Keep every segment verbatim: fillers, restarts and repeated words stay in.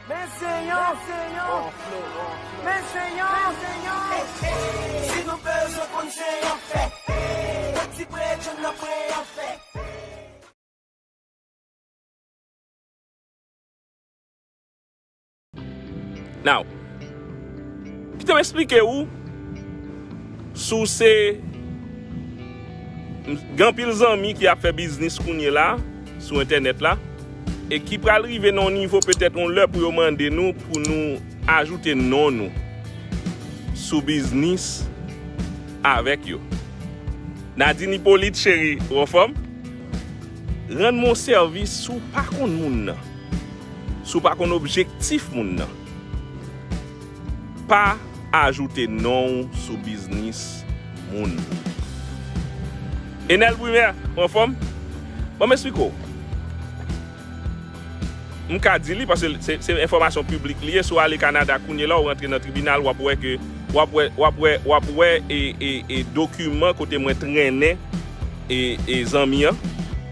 Men se yon, men se yon, men se yon. Si nou bezwen konn se yon fè, pati prè, John nan prè yon fè. Now, kite m eksplike ou si w se, gen anpil zanmi ki ap fè biznis kounye la sou entènèt la e ki pral rive nan yon nivo petèt yon lè pou yo mande nou pou nou ajoute non nou sou biznis avèk yo. Nadine Hyppolite, cheri, ou anfòm? Rann mwen yon sèvis si w pa konn moun nan, si w pa konn objektif moun nan. Pa ajoute non w sou biznis moun. Enel Brumaire, ou anfòm? Ban m eksplike w. M ka di li, paske se, se enfòmasyon piblik li ye. Si w ale Kanada kounye la, w rantre nan tribinal, w ap wè ke, w ap wè, w ap wè, w ap wè e, e, e dokiman kote mwen trennen e, e zanmi an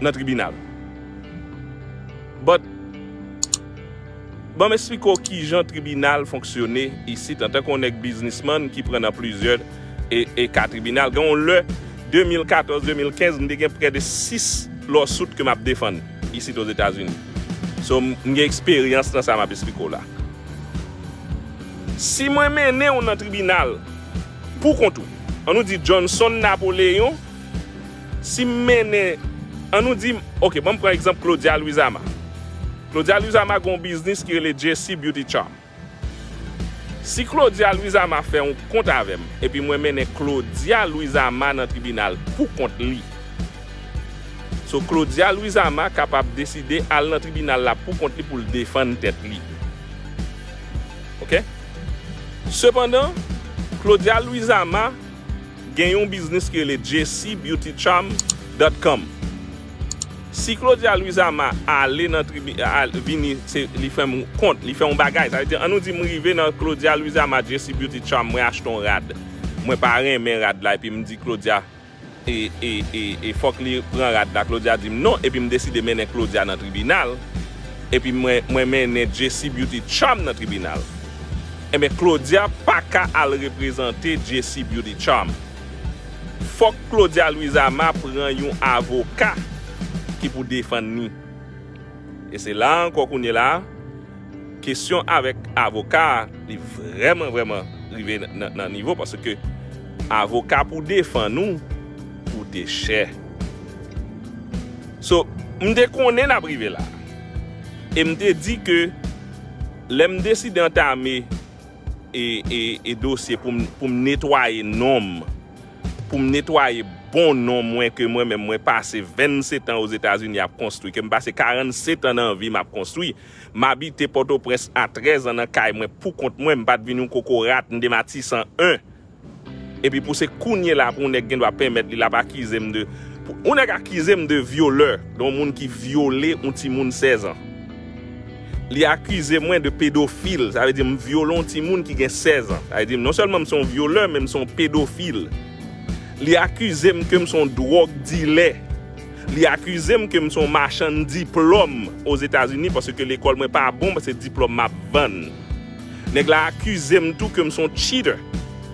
nan tribinal. But, ban m eksplike w kijan tribinal fonksyone isit, antanke yon nèg biznismann ki pran nan plizyè e, e ka tribinal. Gen yon lè, de mil katòz, de mil kenz, m te gen prè de sis lawsuit ke m ap defann isit Ozetazini. So, m, m gen eksperyans nan sa m ap eksplike w la. Si mwen mennen w nan tribinal pou kont ou, ann nou di Johnson Napoleon, si m mennen, ann nou di, ok, ban m pran egzanp Claudia Louisama. Claudia Louisama gen yon biznis ki rele Jessie Beauty Charm. Si Claudia Louisama fè yon kont avè m, epi mwen mennen Claudia Louisama nan tribinal pou kont li. So, Claudia Louisama kapab deside al nan tribinal la pou kont li pou l defann tèt li. Ok? Sepandan, Claudia Louisama gen yon biznis ki rele Jessie Beauty Charm dot com. Si Claudia Louisama ale nan tribi, al, vini, se, li fè m kont, li fè yon bagay. Sa vle di, ann nou di m rive nan Claudia Louisama Jessie Beauty Charm, mwen achte yon rad. Mwen pa renmen rad la, epi m di Claudia, e, e, e, e fòk li pran rad la. Claudia di m non, epi m deside mennen Claudia nan tribinal. Epi mwen, mwen mennen Jessie Beauty Charm nan tribinal. Enben, Claudia pa ka al reprezante Jessie Beauty Charm. Fòk Claudia Louisama pran yon avoka ki pou defann li. E se la ankò kounye la, kesyon avèk avoka a, li vrèman, vrèman rive nan, nan nivo, paske avoka pou defann ou koute chè. So, m te konnen n ap rive la. E m te di ke lè m deside antame e, e, e dosye pou m, pou m netwaye non m, pou m netwaye bon non mwen ke mwen menm mwen pase vennsetan Ozetazini ap konstwi, ke m pase karannsetan nan vi m ap konstwi. M abite Pòtoprens a trèz an nan kay mwen pou kont mwen, m pa t vin yon kokorat, m te Matisan en. Epi pou se kounye la pou yon nèg gen dwa pèmèt li l ap akize m de, pou yon nèg akize m de vyolè, de yon moun ki vyole yon timoun sèz an. Li akize mwen de pedofil, sa vle di m vyole yon timoun ki gen sèz an. Sa vle di m non sèlman m se yon vyolè, men m se yon pedofil. Li akize m ke m se yon dwòg dilè. Li akize m ke m se yon machann diplòm Ozetazini, paske lekòl mwen pa bon, paske diplòm m ap vann. Nèg la akize m tou ke m se yon cheater,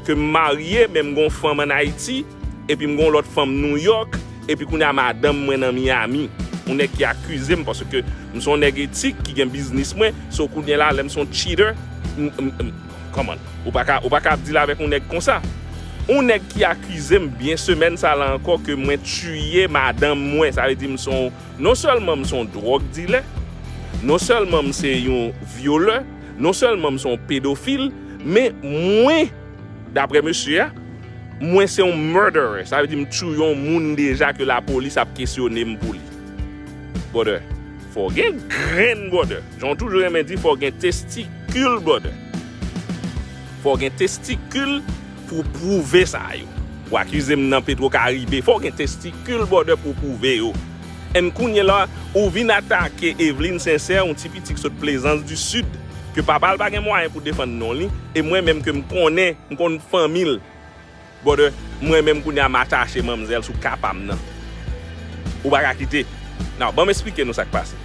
ke m marye, men m gen yon fanm ann Ayiti, epi m gen yon lòt fanm Nouyòk, epi kounye a madanm mwen nan Miami. Yon nèg ki akize m paske m se yon nèg etik ki gen biznis mwen, so kounye la, lè m se yon cheater, m, m, m, kòman? Ou pa ka, ou pa ka ap deal avèk yon nèg konsa. Yon nèg ki akize m byen semèn sa la ankò ke mwen tiye madanm mwen, sa vle di m se yon, non sèlman m se yon dwòg dilè, non sèlman m se yon vyolè, non sèlman m se yon pedofil, men mwen, daprè mesye a, mwen se yon murderer. Sa vle di m tiye yon moun deja ke lapolis ap kesyone m pou li. Brother, fò w gen grenn, brother. Jan w toujou renmen di, fò w gen testikil, brother. Fò w gen testikil pou w pwouve sa yo. Ou akize m nan Petro Caribe, fò w gen testikil, brother, pou w pwouve yo. And kounye la, ou vin atake Eveline Sincère, yon ti pitit ki sot Plaisance du Sud, ke papa l pa gen mwayen pou defann non li, e mwen menm ke m konnen, m konn fanmi l. Brother, mwen menm kounye a m atache manmzèl sou ka pa m nan. Ou pa ka kite. Now, ban m eksplike nou sa k pase.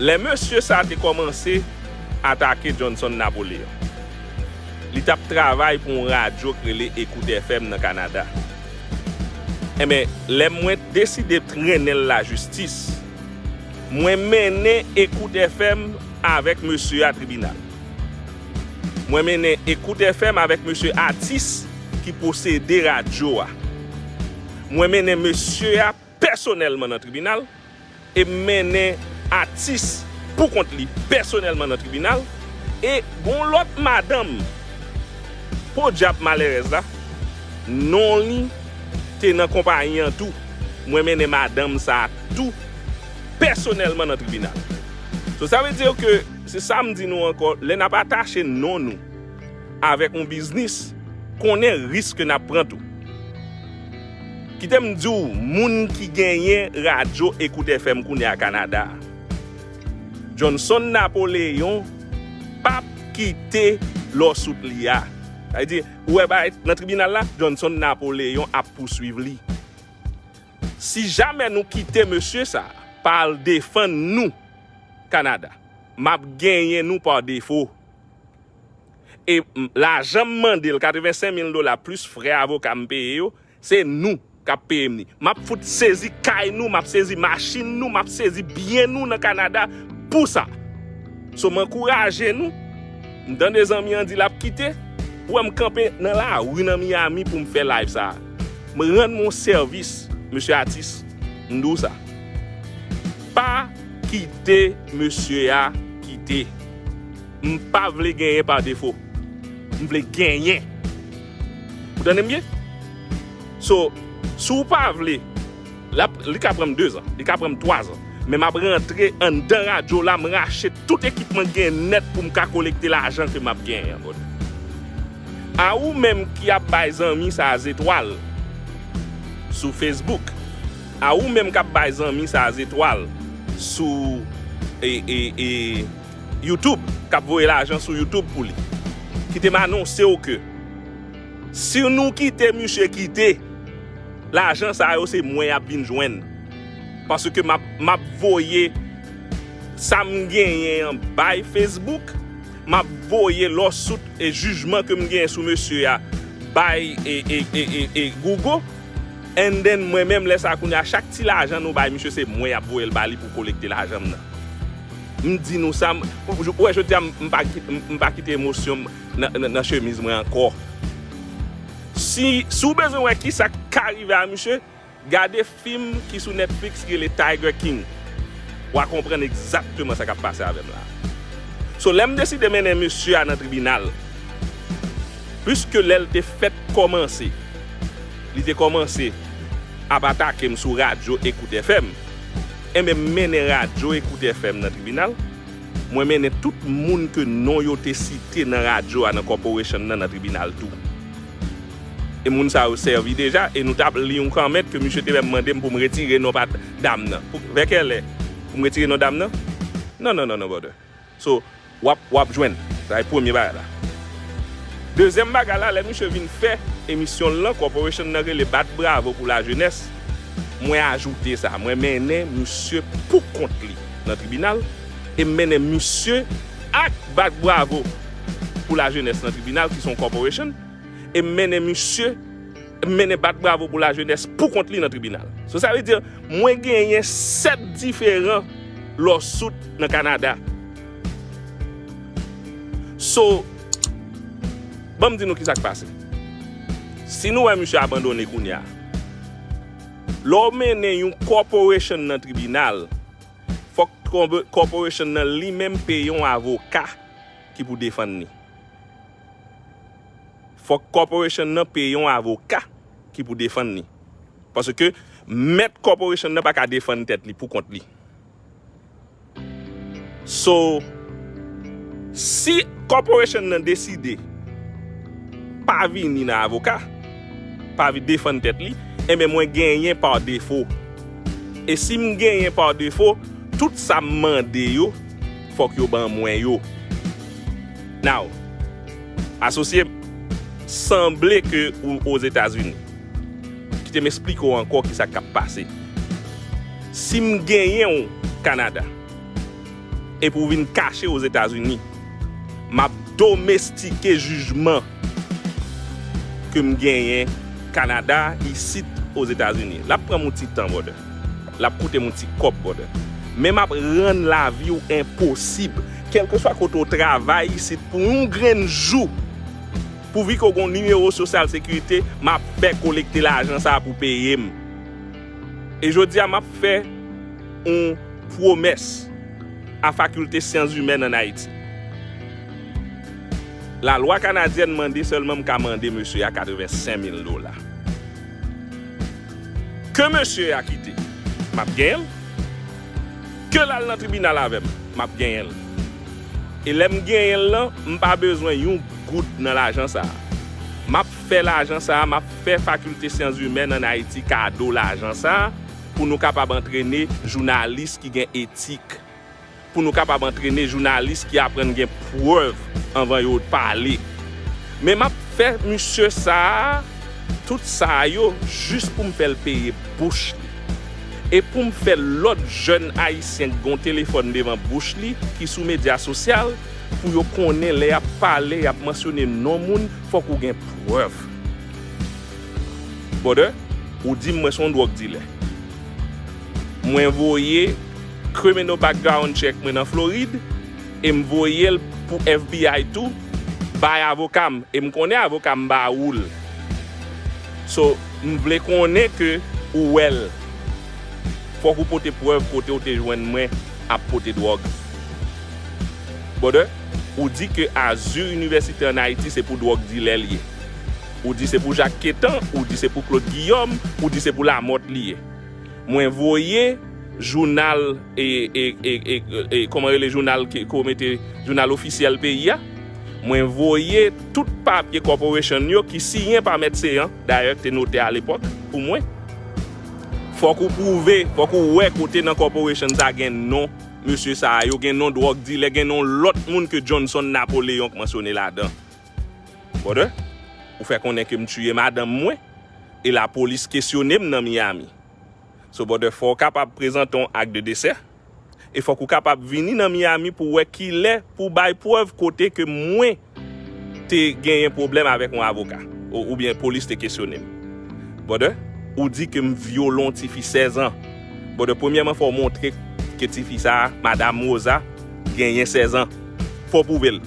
Lè mesye sa te kòmanse atake Johnson Napoléon, li t ap travay pou yon radyo k rele Écoute F M nan Kanada. Enben, lè mwen deside trennen l lajistis, mwen mennen Écoute F M avèk mesye a tribinal. Mwen mennen Écoute F M avèk mesye Atis ki posede radyo a. Mwen mennen mesye a pèsonèlman nan tribinal e m mennen Atis pou kont li pèsonèlman nan tribinal. E gon lòt madanm, podyab malerèz la, non li te nan konpayi an tou. Mwen mennen madanm sa a tou pèsonèlman nan tribinal. So, sa vle di ke, se sa m di nou ankò, lè n ap atache non nou avèk yon biznis, konnen risk ke n ap pran tou. Kite m di w, moun ki genyen radyo Écoute F M kounye a Kanada a, Johnson Napoléon p ap kite lawsuit li a. Sa vle di, ou wè bagay nan tribinal la, Johnson Napoléon ap pouswiv li. Si jamè nou kite mesye sa a pa al defann nou Kanada, m ap genyen nou pa defo. E m, lajan m mande l, katrevensenk mil dola plis frè avoka m peye yo, se nou k ap peye m li. M ap fout sezi kay nou, m ap sezi machin nou, m ap sezi byen nou nan Kanada pou sa. So, m ankouraje nou. M tande zanmi an di l ap kite. Ou wè m kanpe nan lari nan Miami pou m fè live sa a. M rann mwen sèvis, mesye Atis. M di w sa. Pa kite mesye a kite. M pa vle genyen pa defo. M vle genyen. Ou tande m byen? So, si w pa vle, l ap, li ka pran m dezan, li ka pran m twazan. Men m ap rantre anndan radyo la, m rache tout ekipman k gen nèt pou m ka kolekte lajan ke m ap genyen an, brother. A ou menm ki ap bay zanmi sa a zetwal sou Facebook, a ou menm k ap bay zanmi sa a zetwal sou, e, e, e, YouTube, k ap voye lajan sou YouTube pou li, kite m anonse w ke si nou kite misye kite, lajan sa yo se mwen y ap vin jwenn. Paske m ap, m ap voye sa m genyen an bay Facebook, m ap voye lawsuit e jijman ke m genyen sou mesye a bay e, e, e, e, e Google, and then mwen menm lè sa kounye a chak ti lajan nou bay misye se mwen y ap voye l ba li pou kolekte lajan m nan. M di nou sa, m, ou wè jodi a m, m pa ki-, m, m pa kite emosyon m nan, nan, nan chemiz mwen ankò. Si, si w bezwen wè kisa k ka rive a misye, gade fim ki sou Netflix ki rele Tiger King. W a konprann egzakteman sa k ap pase avè m la. So, lè m deside mennen mesye a nan tribinal, pliske lè l te fèk kòmanse, li te kòmanse ap atake m sou radyo Écoute F M, enben m mennen radyo Écoute F M nan tribinal. Mwen mennen tout moun ke non yo te site nan radyo a, nan corporation nan, nan tribinal tou. E moun sa yo sèvi deja, e nou t ap li yon kòmant ke misye te menm mande m pou m retire non pa dam nan. Pou, vè kèlè? Pou m retire non dam nan? Non, non, non, non, brother. So, w ap, w ap jwenn. Sa e premye bagay la. Dezyèm bagay la, lè misye vin fè emisyon l lan, corporation nan rele Bat Bravo pou Lajenès, mwen ajoute sa. Mwen mennen misye pou kont li nan tribinal, e m mennen misye ak Bat Bravo pou Lajenès nan tribinal, ki se yon corporation, e m mennen misye, m mennen Bat Bravo pou Lajenès pou kont li nan tribinal. So, sa vle di, mwen genyen sèt diferan lawsuit nan Kanada. So, ban m di nou kisa k pase. Si nou wè misye abandone kounye a, lè w mennen yon corporation nan tribinal, fòk kòb-, corporation nan li menm peye yon avoka ki pou defann li. Fòk corporation nan peye yon avoka ki pou defann li. Paske mèt corporation nan pa ka defann tèt li pou kont li. So, si corporation nan deside pa vini nan avoka, pa vin defann tèt li, enben mwen genyen pa defo. E si m genyen pa defo, tout sa m mande yo, fòk yo ban mwen yo. Now, asosye m, sanble ke ou Ozetazini. Kite m esplike w ankò kisa k ap pase. Si m genyen w Kanada, epi w vin kache Ozetazini. M ap domestike jijman ke m genyen Kanada, isit Ozetazini. L ap pran m yon ti tan, brother. L ap koute m yon ti kòb, brother. Men m ap rann lavi w enposib. Kèlkeswa kote w travay isit pou yon grenn jou, pouvi ke w gen yon nimewo sosyal sekirite, m ap fè kolekte lajan sa a pou peye m. E jodi a, m ap fè yon pwomès a Fakilte Syans Imèn ann Ayiti. Lalwa kanadyèn mande sèlman m ka mande mesye a katrevensenk mil dola. Ke mesye a kite, m ap genyen l. Ke l al nan tribinal avè m, m ap genyen l. E lè m genyen l lan, m pa bezwen yon goud nan lajan sa a. M ap fè lajan sa a, m ap fè Fakilte Syans Imèn ann Ayiti kado lajan sa a pou nou kapab antrene jounalis ki gen etik, pou nou kapab antrene jounalis ki aprann gen prèv anvan yo pale. Men m ap fè misye sa a, tout sa a yo, jis pou m fè l peye bouch li. E pou m fè lòt jèn ayisyen k gen yon telefòn devan bouch li, ki sou medya sosyal, pou yo konnen lè y ap pale, y ap mansyone non moun, fòk ou gen prèv. Brother, ou di m mwen se yon dwòg dilè. Mwen voye criminal background check mwen nan Florid, e m voye l pou F B I tou, bay avoka m, e m konnen avoka m ba ou l. So, m vle konnen ke ou wè l. Fòk ou pote prèv kote w te jwenn mwen ap pote dwòg. Brother, ou di ke Azur University ann Ayiti se pou dwòg dilè l ye. Ou di se pou Jacques Quétan, ou di se pou Claude Guillaume, ou di se pou Lamothe li ye. Mwen voye jounal, e, e, e, e, e, kòman rele jounal ke, ke w mete, jounal ofisyèl peyi a. Mwen voye tout papye corporation yo ki siyen pa Mèt Seyan, dayè, ki te notè alepòk pou mwen. Fòk ou pwouve, fòk ou wè kote nan corporation sa gen non mesye sa a yo, gen non dwòg dilè, gen non lòt moun ke Johnson Napoléon k mansyone ladan. Brother, ou fè konnen ke m tiye madanm mwen, e lapolis kesyone m nan Miami. So, brother, fò w kapab prezante yon ak de desè, e fòk ou kapab vini nan Miami pou w wè kilè pou w bay prèv kote ke mwen te genyen pwoblèm avèk yon avoka, ou, oubyen polis te kesyone m. Brother, ou di ke m vyole yon tifi sèz an. Brother, premyèman, fò w montre ke tifi sa a, Madam Rosa, genyen sèz an. Fò w pwouve l.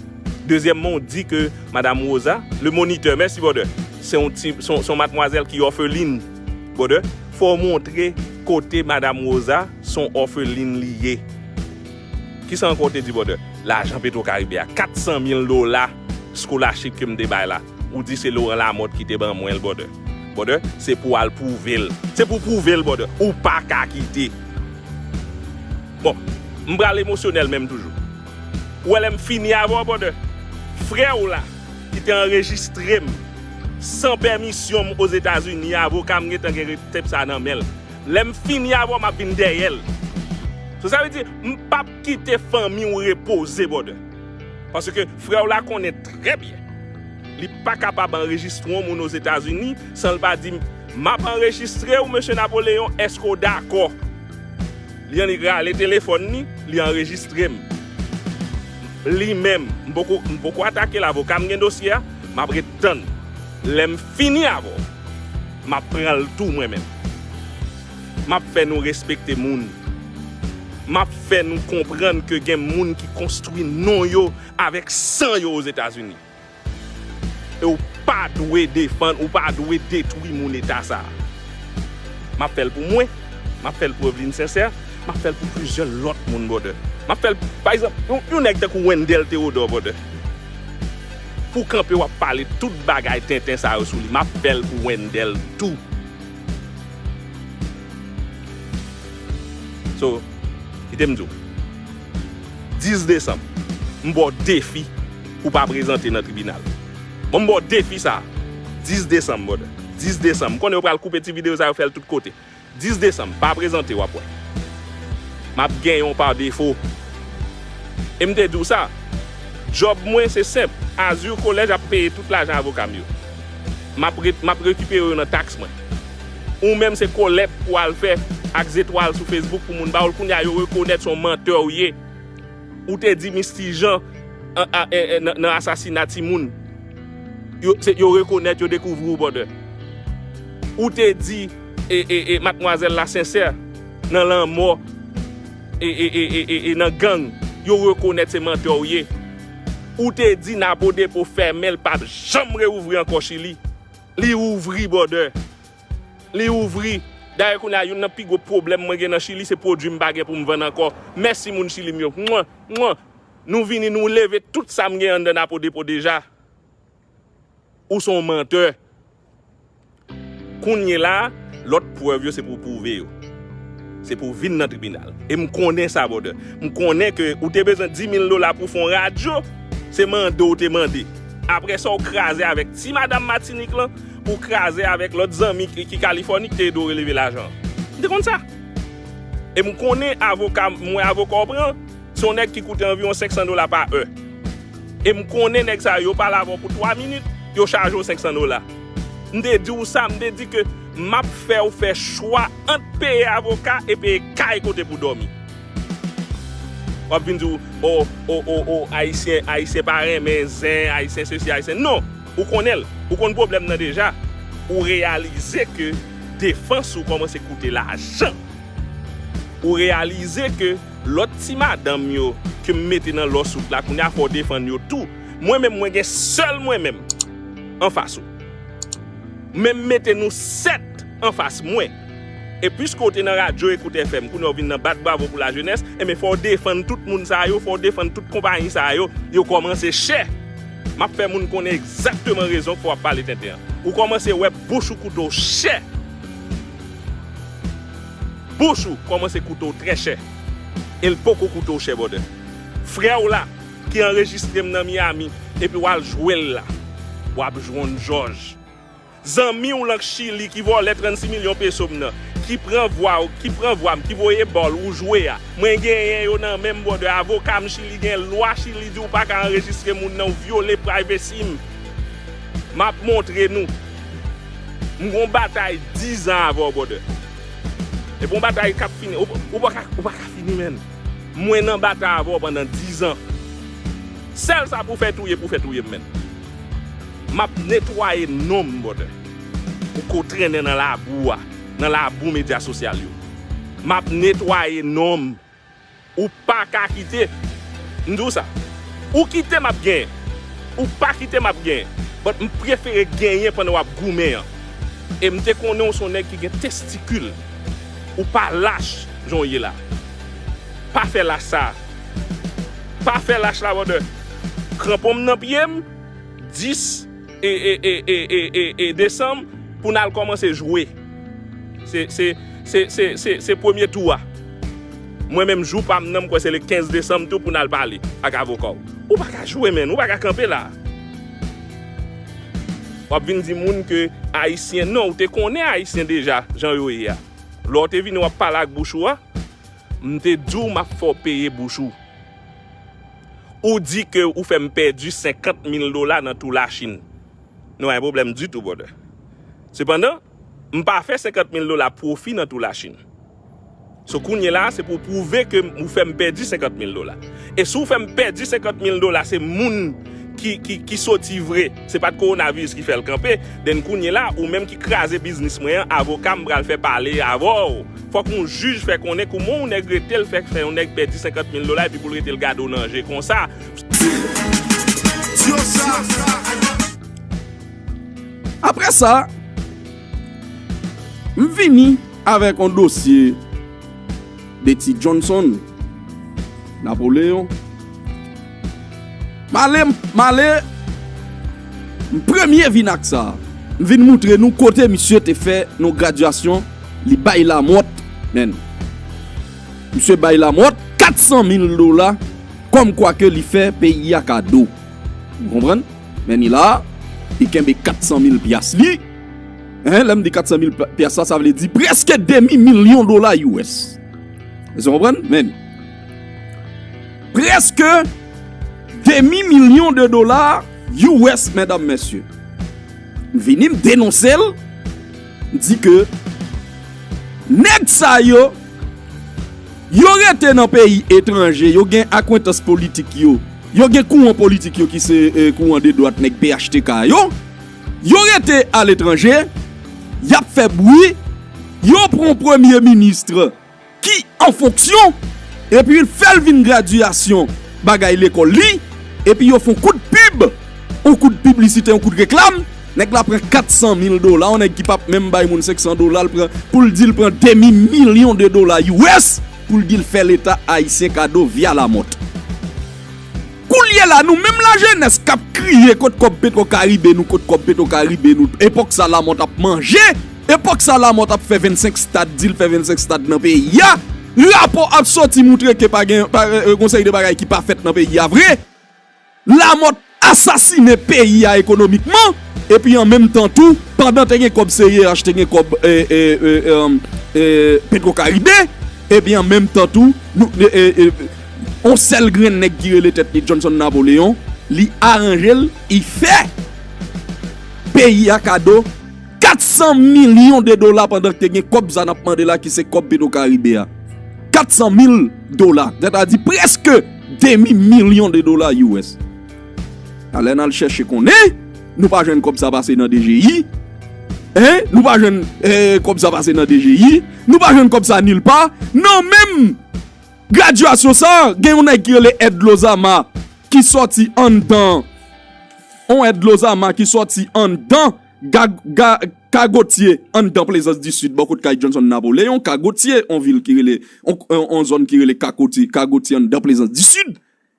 Dezyèmman, ou di ke Madam Rosa, le moniteur, mèsi, brother, se yon ti, se yon, se yon madmwazèl ki òfelin. Brother, fò w montre kote Madam Rosa, se yon òfelin li ye. Kisa ankò w te di, brother? Lajan Petro Caribe a, kat san mil dola scholarship ke m te bay la. Ou di se Laurent Lamothe ki te ban mwen l, brother. Brother, se pou w al pwouve l. Se pou w pwouve l, brother. Ou pa ka kite. Bon, m pral emosyonèl menm toujou. Ou wè lè m fini avè w, brother, frè w la, ki te anrejistre m san pèmisyon m Ozetazini, avoka m gentan gen tèp sa nan men l. Lè m fini avè w, m ap vin dèyè l. So, sa vle di, m p ap kite fanmi w repoze, brother. Paske frè w la konnen trè byen. Li pa kapab anrejistre yon moun Ozetazini san l pa di, "M ap anrejistre w, mesye Napoleyon, èske w dakò?" Li annik rale telefòn li, li anrejistre m. Li menm, m poko, m poko atake l, avoka m gen dosye a, m ap ret tann. Lè m fini avè w, m ap pran l tou mwen menm. M ap fè nou respekte moun. M ap fè nou konprann ke gen moun ki konstwi non yo avèk san yo Ozetazini. E w pa dwe defann, ou pa dwe detwi moun eta sa a. M ap fè l pou mwen, m ap fè l pou Evelyne Sincère, m ap fè l pou plizyè lòt moun, brother. M ap fè l, pa egzanp, yon, yon nèg tankou Wendell Theodore, brother. Pou kanpe w ap pale tout bagay tenten sa yo sou li, m ap fè l pou Wendell tou. So, kite m di w. Dis desanm, m ba w defi pou w pa prezante nan tribinal. Bon, m ba w defi sa a. Dis desanm, brother. Dis desanm. M konnen yo pral koupe ti videyo sa yo, fè l tout kote. Dis desanm, pa prezante, w ap wè. M ap genyen w pa defo. E m te di w sa, djòb mwen se senp. Azur College ap peye tout lajan avoka m yo. M ap re-, m ap rekipere yo nan taks mwen. Ou menm se kolèt pou w al fè ak zetwal sou Facebook pou moun ba w l. Kounye a yo rekonèt se yon mantè w ye. Ou te di Misty Jean an- a- e- e- nan nan asasina timoun. Yo, se- yo rekonèt, yo dekouvri w, brother. Ou te di e, e, e, Madmwazèl la Sensè nan lanmò e, e, e, e, e, e nan gang. Yo rekonèt se mantè w ye. Ou te di Napo Depo fèmen, l p ap janm reouvri ankò Chili. Li ouvri, brother. Li ouvri. Dayè, kounye a, youn nan pi gwo pwoblèm mwen gen nan Chili, se pwodui m pa gen pou m vann ankò. Mèsi, moun Chili m yo. Mwen, mwen. Nou vini, nou leve tout sa m gen anndan Napo Depo deja. Ou se yon mantè. Kounye la, lòt prèv yo se pou w pwouve yo. Se pou w vin nan tribinal. E m konnen sa, brother. M konnen ke ou te bezwen dis mil dola pou w fè yon radyo, se mande w te mande. Apre sa, w kraze avèk ti madanm Matinik lan, ou kraze avèk lòt zanmi ki, ki Kalifòni ki te ede w releve lajan an. M te konn sa. E m konnen avoka, mwen avoka w pran, se yon nèg ki koute anviwon senk san dola pa è. E m konnen nèg sa yo, yo pale avè w pou twa minit, yo chaje w senk san dola. M te di w sa, m te di ke m ap fè w fè chwa ant peye avoka e peye kay kote pou dòmi. W ap vin di w, o, o, o, o, Ayisyen, Ayisyen pa renmen zen, Ayisyen sesi, Ayisyen. Non, ou konnen l. Ou konn pwoblèm nan deja. Ou reyalize ke defans ou kòmanse koute lajan. Ou reyalize ke lòt ti madanm yo ke m mete nan lòs ou la, kounye a fò w defann yo tou. Mwen menm, mwen gen sèl mwen menm anfas ou. Men m mete nou sèt anfas mwen. E piske w te nan radyo Ekout F M, kounye a w vin nan bat bravo pou lajenès, enben fò w defann tout moun sa yo, fò w defann tout konpayi sa yo, yo kòmanse chè. M ap fè moun konnen egzakteman rezon k fè w ap pale tenten an. Ou kòmanse wè bouch ou koute w chè. Bouch ou kòmanse koute w trè chè. E l poko koute w chè, brother. Frè w la, ki anrejistre m nan Miami, epi w al jwe l la. W ap jwenn jòj. Zanmi w lan Chili ki vòlè trannsis milyon peso m nan, ki pran vwa w, ki pran vwa m, ki voye ba w, ou jwe a. Mwen genyen yo nan men m, brother. Avoka m Chili gen lwa Chili di w pa ka anrejistre moun nan, ou vyole privacy m. M ap montre nou. M gon batay diz an avè w, brother. Epi yon batay k ap fini. Ou, ou pa ka, ou pa ka fini, menn. Mwen nan batay avè w pandan diz an. Sèl sa pou fè touye, pou fè touye m, menn. M ap netwaye non m, brother. Ou ko trennen nan labou a, nan labou medya sosyal yo. M ap netwaye non m. Ou pa ka kite. M di w sa. Ou kite m ap genyen. Ou pa kite m ap genyen. But m prefere genyen pandan w ap goumen an. E m te konnen w se yon nèg ki gen testikil. Ou pa lach jan w ye la. Pa fè lach sa. Pa fè lach la, brother. Kranpon m nan pye m, dis e, e, e, e, e, e, e desanm pou n al kòmanse jwe. Se, se, se, se, se, se premye tou a. Mwen menm jou pa m nan, m kwè se le kenz desanm tou pou n al pale ak avoka w. Ou pa ka jwe, menn, ou pa ka kanpe la. W ap vin di moun ke Ayisyen, non, ou te konnen Ayisyen deja, jan yo ye a. Lè w te vini w ap pale ak bouch ou a, m te di w m ap fè w peye bouch ou. Ou di ke ou fè m pèdi senkant mil dola nan tou Lachin. Nou pa gen pwoblèm ditou, brother. Sepandan, m pa fè senkant mil dola pwofi nan tou Lachin. So kounye la, se pou w pwouve ke ou fè m pèdi senkant mil dola. E si w fè m pèdi senkant mil dola, se moun ki, ki, ki soti vre. Se pa t kowonaviris ki fè l kanpe. Then kounye la, ou menm ki kraze biznis mwen an, avoka m pral fè pale avè w. Fòk yon jij fè konnen kouman yon nèg rete l fè, fè yon nèg pèdi senkant mil dola epi pou l rete l gade w nan je konsa. Apre sa, m vini avèk yon dosye de ti Johnson Napoleon. M ale, m ale, m premye vin ak sa. M vin moutre nou kote misye te fè yon gradyasyon, li bay Lamothe, menn. Misye bay Lamothe kat san mil dola, kòmkwa ke li fè peyi a kado. Ou konprann? Men ni la, li kenbe kat san mil pyas li. Hein, lè m di kat san mil pyas la, sa vle di prèske demi milyon dola U S. Èske w konprann? Men prèske demi milyon de dola U S, medam, mesye. M vini, m denonse l, m di ke nèg sa yo, Yo rete nan peyi etranje, yo gen akwentans politik yo, yo gen kouran politik yo ki se eh, kouran de dwat nèg P H T K yo. Yo rete aletranje, y ap fè bri, yo pran premye minis ki an fonksyon, epi l fè l vin gradyasyon bagay lekòl li, epi yo fè yon kout pib, yon kout piblisite, yon kout reklam, nèg la pran kat san mil dola, yon nèg ki p ap menm bay moun senk san dola, l pran, pou l di l pran demi milyon de dola U S, pou l di l fè leta ayisyen kado via Lamòt. Koulye la, nou menm lajenès k ap kriye kot kòb Petro Karibe nou, kot kòb Petro Karibe nou, epòk sa Lamòt ap manje, epòk sa Lamòt ap fè vennsenk stad, di l fè vennsenk stad nan peyi a, rapò ap soti moutre ke pa gen pa, eh, eh, yon seri de bagay ki pa fèt nan peyi a vre. Lamòt asasinen peyi a ekonomikman, epi an menm tan tou, pandan te gen kòb C E H, te gen kòb eh, eh, eh, eh, eh, Petro Karibe, epi an menm tan tou, nou, eh, eh, eh, on sèl grenn nèg ki rele tèt li Johnson Napoléon, li aranje l, li fè peyi a kado kat san milyon de dola pandan ke gen kòb sa n ap mande la ki se kòb Petro Karibe a. Kat san mil dola, sètadi prèske demi milyon de dola U S. Alè n al chèche konnen, nou pa jwenn kòb sa pase nan D G I. Hein? Nou pa jwenn eh, kòb sa pase nan D G I. Nou pa jwenn kòb sa nil pa. Nan menm gradyasyon sa, gen yon nèg ki rele Ed Lozama ki sòti anndan. On Ed Lozama ki sòti anndan ga, ga, Kagotye anndan Plezans di Sid, bò kot kay Johnson Napoléon, Kagotye, on vil ki rele, on, on, on zòn ki rele Kakotye, Kagotye anndan Plezans di Sid.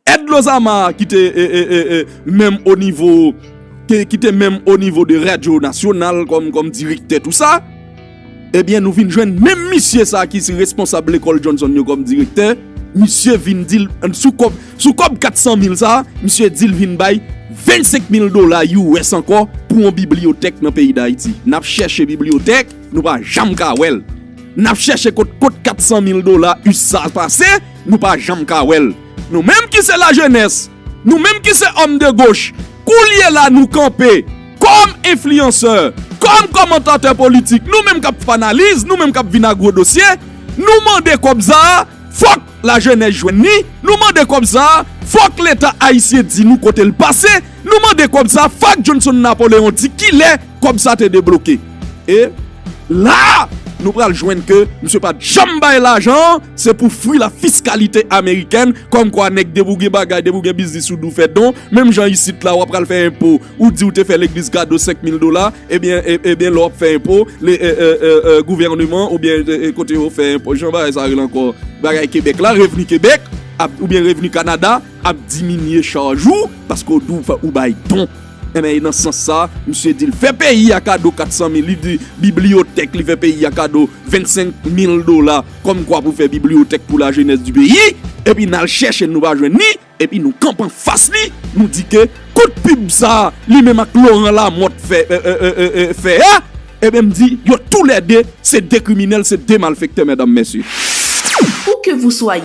Ed Lozama ki te eh, eh, eh, eh, menm o nivo, ki, ki te menm o nivo de radyo nasyonal kòm, kòm direktè tou sa. Ebyen, nou vin jwenn menm misye sa ki se responsab lekòl Johnson yo kòm direktè, misye vin di l sou kòb, sou kòb kat san mil sa, misye di l vin bay vennsenk mil dola U S ankò pou yon bibliyotèk nan peyi Dayiti. N ap chèche bibliyotèk, nou pa janm ka wè l. N ap chèche kot, kot kat san mil dola U S sa pase, nou pa janm ka wè l. Nou menm ki se lajenès, nou menm ki se òm de goch, koulye la nou kanpe kòm enfliyansè, kòm kòmantatè politik, nou menm k ap fè analiz, nou menm k ap vin ak gwo dosye, nou mande kòb sa a, fòk lajenès jwenn li, nou mande kòb sa a, fòk leta ayisyen di nou kote l pase, nou mande kòb sa a, fòk Johnson Napoléon di kilè kòb sa te debloke. E la, nou pral jwenn ke misye pa t janm bay lajan an, se pou fwi la fiskalite amerikèn, kòmkwa nèg depi w gen bagay, depi w gen biznis ou di w fè don, menm jan isit la w ap pral fè enpo, ou di w te fè legliz kado senk mil dola, ebyen, e, ebyen lè w ap fè enpo, le, e, e, e, e, gouvèneman oubyen e, e, kote yo fè enpo, jan bagay sa rele ankò, bagay Kebèk la, revni Kebèk, ap, oubyen revni Kanada, ap diminye chaj ou, paske w di w fè, ou bay don. Enben, e nan sans sa, misye di l fè peyi a kado kat san mil, li di bibliyotèk, li fè peyi a kado vennsenk mil dola, kòmkwa pou fè bibliyotèk pou lajenès di peyi, epi n al chèche l, nou pa jwenn li, epi nou kanpe anfas li, nou di ke kout pib sa, li menm ak Laurent Lamothe fè, e, e, e, e, e, fè a, ebyen, m di, yo toulède, se de kriminèl, se de malfektè, medam, mesye. Où que vous soyez.